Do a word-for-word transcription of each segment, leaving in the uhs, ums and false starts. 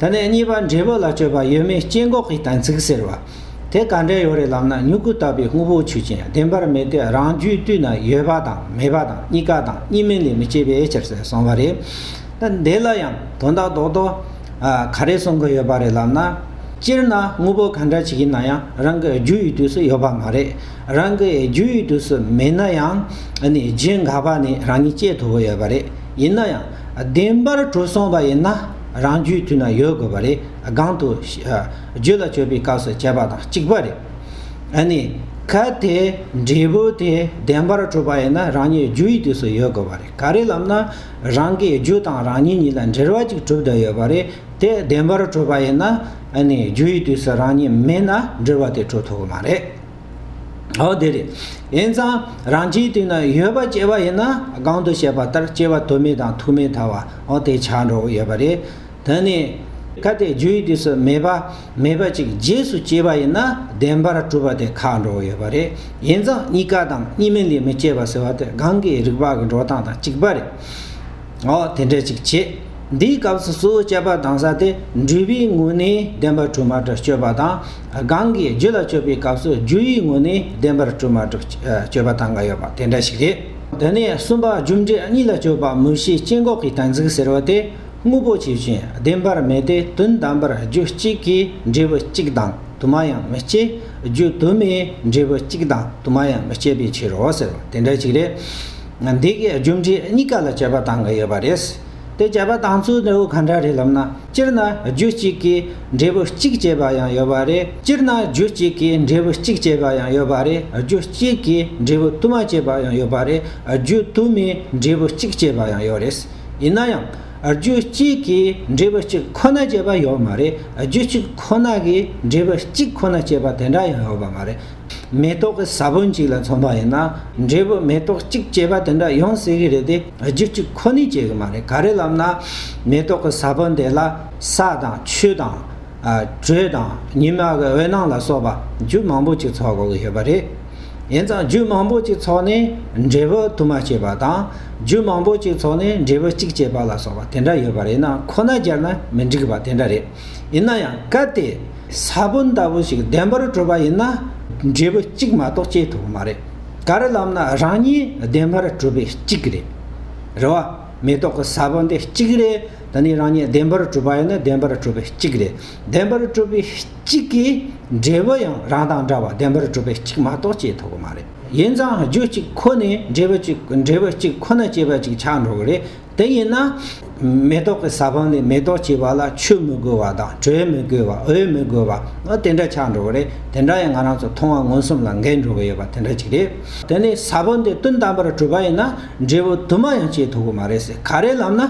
དེ་ནས་གཉིས་པ་འབྲས་བུ་ལ་དཔྱོད་པ་ཡོད་མེད་སྐྱེ་འགོག་གི་གཏན་ཚིགས་ཟེར་བ། དེ་ག་འདྲ་ཡོད་རེད་ལབ་ན། མྱུ་གུ་ལྟ་བུའི་དངོས་པོ་ཆོས་ཅན། བདེན་པར་མེད་དེ། རང་རྒྱུའི་དུས་ན་ཡོད་པ་དང་མེད་པ་དང་གཉིས་ཀ་དང་གཉིས་མིན་ལས་མི་སྐྱེ་བའི་ཕྱིར་ཟེར་གསུངས་པ་རེད། ད་འདི་ལ་ཡང་དོན་དག་རྡོག་རྡོག་ཨ། ག་རེ་གསུང་གི་ཡོད་པ་རེད་ལབ་ན། སྤྱིར་ན་དངོས་པོ་ག་འདྲ་ཞིག་ཡིན་ན་ཡང་རང་གི་རྒྱུ་ཡི་དུས་སུ་ཡོད་པ་མ་རེད། རང་གི་རྒྱུ་ཡི་དུས་སུ་མེད་ན་ཡང་ཨ་ནི་རྒྱུ་འགག་པ་ནས་རང་ཉིད་སྐྱེ་ཐུབ་ཀྱི་ཡོད་པ་རེད། ཡིན་ན་ཡང་བདེན་པར་གྲུབ་སོང་བ་ཡིན་ན་རང་རྒྱུའི་དུས་ན་ཡོད་དགོས་པ་རེད། གོང་དུ་ཨ། རྒྱུ་ལ་དཔྱོད་པའི་སྐབས་སུ་བྱས་པ་དང་གཅིག་པ་རེད། ཨ་ནི་གལ་ཏེ་འབྲས་བུ་དེ་བདེན་པར་གྲུབ་པ་ཡིན་ན་རང་ཉིད་རྒྱུ་ཡི་དུས་སུ་ཡོད་དགོས་པ་རེད། ག་རེ་ལབ་ན། རང་གི་རྒྱུ་དང་རང་ཉིད་གཉིས་ལ་འབྲེལ་བ་ཅིག་གྲུབ་བསྡད་ཡོད་པ་རེད། དེ་བདེན་པར་གྲུབ་པ་ཡིན་ན་ཨ་ནི་རྒྱུ་ཡི་དུས་སུ་རང་ཉིད་མེད་ན་འབྲེལ་བ་དེ་གྲུབ་ཐུབ་ཀྱི་མ་རེད། འོ་དེ་རེད། ཡིན་ཙང་རང་རྒྱུའི་དུས་ན་ཡོད་པ་སྐྱེ་བ་ཡིན་ན་གོང་དུ་བཤད་པ་ལྟར་སྐྱེ་བ་དོན་མེད་དང་ཐུག་མེད་ཐལ་བ་འོ་དེ་ཆགས་འགྲོ་གི་ཡོད་པ་རེད། དེ་ནས་གལ་ཏེ་རྒྱུ་ཡི་དུས་སུ་མེད་པ་མེད་པ་ཅིག་རྗེས་སུ་སྐྱེས་པ་ཡིན་ན་བདེན་པར་གྲུབ་པ་དེ་ཁ་འགྲོ་གི་ཡོད་པ་རེད། ཡིན་ཙང་གཉིས་ཀ་དང་གཉིས་མིན་ལས་མི་སྐྱེ་བ་ཟེར་བ་དེ་གོང་གི་རིགས་པ་གི་འགྲོ་སྟངས་དང་གཅིག་པ་རེད། འོ་དེ་འདྲ་ཅིག་བྱེད། འདིའི་སྐབས་སུ་གཙོ་བོ་དཔྱད་པ་དང་ས་དེ་འབྲས་བུའི་ངོས་ནས་བདེན་པར་གྲུབ་མ་གྲུབ་དཔྱོད་པ་དང་། གོང་གི་རྒྱུ་ལ་དཔྱོད་པའི་སྐབས་སུ་རྒྱུ་ཡི་ངོས་ནས་བདེན་པར་གྲུབ་མ་གྲུབ་དཔྱོད་པ་དང་འགལ་ཡོད་པ་དེ་འདྲ་ཞིག་རེད། དེ་ནས་གསུམ་པ་རྒྱུ་འབྲས་གཉིས་ལ་དཔྱོད་པ་མུ་བྱེད་སྐྱེ་འགོག་གི་གཏན་ཚིགས་ཟེར་བ་དེ། དངོས་པོ་ཆོས་ཅན། བདེན་པར་མེད་དེ། དོན་དམ་པར་རྒྱུ་གཅིག་གིས་འབྲས་བུ་གཅིག་དང་དུ་མ་ཡང་མི་སྐྱེ། རྒྱུ་དུ་མས་འབྲས་བུ་གཅིག་དང་དུ་མ་ཡང་མི་སྐྱེ་བའི་ཕྱིར་རོ་ཟེར་བ་དེ་འདྲ་ཅིག་རེད། འདི་གའི་རྒྱུ་འབྲས་གཉིས་ཀ་ལ་དཔྱད་པ་བཏང་གི་ཡོད་པ་རེད། དེ་དཔྱད་པ་བཏང་ཚུལ་འདྲ་བོ་ག་འདྲ་རེད་ལབ་ན། སྤྱིར་ན་རྒྱུ་གཅིག་གིས་འབྲས་བུ་གཅིག་སྐྱེ་བ་ཡང་ཡོད་པ་རེད། སྤྱིར་ན་རྒྱུ་གཅིག་གིས་འབྲས་བུ་གཅིག་སྐྱེ་བ་ཡང་ཡོད་པ་རེད། རྒྱུ་གཅིག་གིས་འབྲས་བུ་དུ་མ་སྐྱེ་བ་ཡང་ཡོད་པ་རེད། རྒྱུ་དུ་མས་འབྲས་བུ་གཅིག་སྐྱེ་བ་ཡང་ཡོད་རེད། ཡིན་ན་ཡང་། རྒྱུ་གཅིག་གིས་འབྲས་བུ་གཅིག་ཁོ་ན་སྐྱེ་བ་ཡོད་མ་རེད། རྒྱུ་གཅིག་ཁོ་ན་གིས་འབྲས་བུ་གཅིག་ཁོ་ན་སྐྱེ་བ་དེ་འདྲ་ཡང་ཡོད་པ་མ་རེད། མེ་ཏོག་གི་ས་བོན་གཅིག་ལ་མཚོན་པ་ཡིན་ན། འབྲས་བུ་མེ་ཏོག་གཅིག་སྐྱེ་བ་དེ་འདྲ་ཡོང་སྲིད་ཀྱི་རེད་དེ། རྒྱུ་གཅིག་ཁོ་ནས་སྐྱེ་གི་མ་རེད། ག་རེ་ལབ་ན། མེ་ཏོག་གི་ས་བོན་དེ་ལ་ས་དང་ཆུ་དང་། ཨ། དྲོད་དང་ཉི་མ་གི་འོད་སྣང་ལ་སོགས་པ་རྒྱུ་མང་པོ་ཅིག་ཚོགས་དགོས་ཀྱི་ཡོད་པ་རེད། ཡིན་ཙང་རྒྱུ་མང་པོ་ཅིག་ཚོགས་ནས་འབྲས་བུ་དུ་མ་སྐྱེས་པ་དང་། རྒྱུ་མང་པོ་ཅིག་ཚོགས་ནས་འབྲས་བུ་གཅིག་སྐྱེས་པ་ལ་སོགས་པ་དེ་འདྲ་ཡོད་པ་རེད་ན། ཁོ་ན་སྦྱར་ན་མི་འགྲིག་པ་དེ་འདྲ་རེད། ཡིན་ན་ཡང་གལ་ཏེ་ས་བོན་ལྟ་བུ་ཞིག་བདེན་པར་གྲུབ་པ་ཡིན་ན། འབྲས་བུ་གཅིག་མ་གཏོགས་སྐྱེ་ཐུབ་ཀྱི་མ་རེད། ག་རེ་ལབ་ན་རང་ཉིད་བདེན་པར་གྲུབ་པའི་གཅིག་རེད། རེད་བ། མེ་ཏོག་གི་ས་བོན་དེ་གཅིག་རེད། ད་ནི་རང་ཉིད་བདེན་པར་གྲུབ་པ་ཡིན་ན་བདེན་པར་གྲུབ་པའི་གཅིག་རེད། བདེན་པར་གྲུབ་པའི་གཅིག་གི་འབྲས་བུ་ཡང་རང་དང་འདྲ་བ་བདེན་པར་གྲུབ་པའི་གཅིག་མ་གཏོགས་སྐྱེ་ཐུབ་ཀྱི་མ་རེད། ཡིན་ཙང་རྒྱུ་གཅིག་ཁོ་ནས་འབྲས་བུ་གཅིག་འབྲས་བུ་གཅིག་ཁོ་ན་སྐྱེ་བ་གཅིག་ཆགས་འགྲོ་གི་རེད། དེ་ཡིན་ན། མེ་ཏོག་གི་ས་བོན་ལས་མེ་ཏོག་སྐྱེ་བ་ལ་ཆུ་མི་དགོས་པ་དང་དྲོད་མི་དགོས་པ་འོད་མི་དགོས་པ་ཨ་དེ་འདྲ་ཆགས་འགྲོ་གི་རེད། དེ་འདྲ་ཡང་ང་རང་ཚོ་མཐོང་བ་མངོན་སུམ་ལ་འགལ་འགྲོ་གི་ཡོད་པ་དེ་འདྲ་ཅིག་རེད། དེ་ནས་ས་བོན་དེ་དོན་དམ་པར་གྲུབ་པ་ཡིན་ན་འབྲས་བུ་དུ་མ་ཡང་སྐྱེ་ཐུབ་ཀྱི་མ་རེད་ཟེར། ག་རེ་ལབ་ན།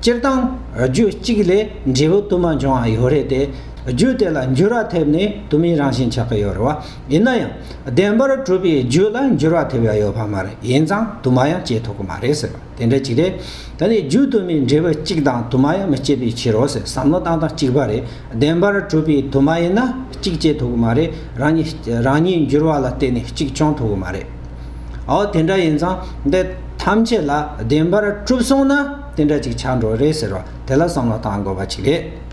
སྤྱིར་བཏང་རྒྱུ་གཅིག་ལས་འབྲས་བུ་དུ་མ་འབྱུང་བ་ཡོད་རེད་དེ། རྒྱུ་དེ་ལ་འགྱུར་བ་ཐེབས་ནས་དུ་མའི་རང་བཞིན་ཆགས་ཀྱི་ཡོད་རེད་བ། ཡིན་ན་ཡང་། བདེན་པར་གྲུབ་པའི་རྒྱུ་ལ་འགྱུར་བ་ཐེབས་ཡ་ཡོད་པ་མ་རེད། ཡིན་ཙང་དུ་མ་ཡང་སྐྱེ་ཐུབ་ཀྱི་མ་རེད་ཟེར་བ་དེ་འདྲ་ཅིག་རེད། ད་ནི་རྒྱུ་དུ་མས་འབྲས་བུ་གཅིག་དང་དུ་མ་ཡང་མི་སྐྱེ་བའི་ཕྱིར་རོ་ཟེར། བསམ་བློ་བཏང་སྟངས་གཅིག་པ་རེད། བདེན་པར་གྲུབ་པའི་དུ་མ་ཡིན་ན་གཅིག་སྐྱེ་ཐུབ་ཀྱི་མ་རེད། རང་ཉིད་རང་ཉིད་འགྱུར་བ་ལ་བརྟེན་ནས་གཅིག་བྱུང་ཐུབ་ཀྱི་མ་རེད། འོ་དེ་འདྲ་ཡིན་ཙང་འདི་ཐམས་ཅད་ལ་བདེན་པར་གྲུབ་སོང་ན་དེ་འདྲ་ཅིག་ཆགས་འགྲོ་རེད་ཟེར་བ་དེ་ལ་བསམ་བློ་བཏང་དགོས་པ་ཅིག་རེད།